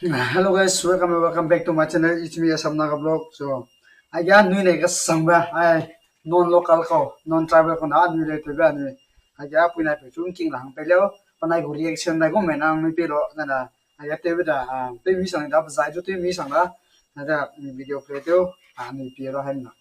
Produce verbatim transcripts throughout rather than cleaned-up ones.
Hello guys, welcome, welcome back to my channel. It's me, Asam Naga Vlog. So, aige anui ne kasangbe, ai, non local kau, non tribal kau na anui le tewbe anui. Aige apui nai pe chu ngking la hang pe leu, penai gu reaction nai gu me nang nui pe lo, na na. Aige tewbe da, ah, tew mi sang da, zai chu tew mi sang da. Na da, mm, video play tew, ah, nui pe lo hen na.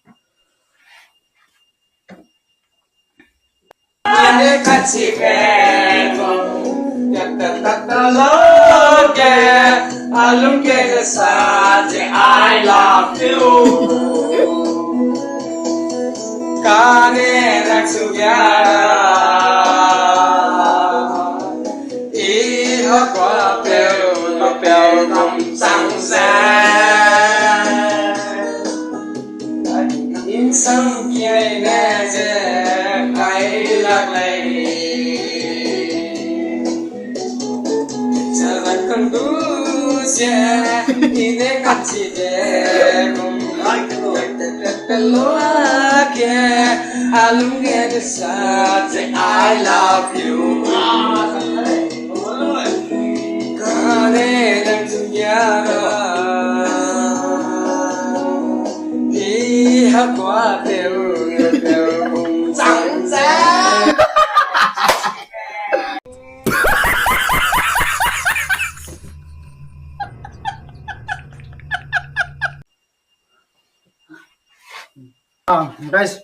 Ah, guys.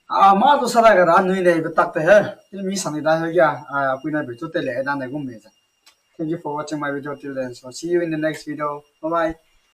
Ah, ma du sala ga da nui nei betak te he. Ini mi sani da he ya. Ah, apui na be tu te le da ne gum me za. Thank you for watching my video till then. So see you in the next video. Bye bye.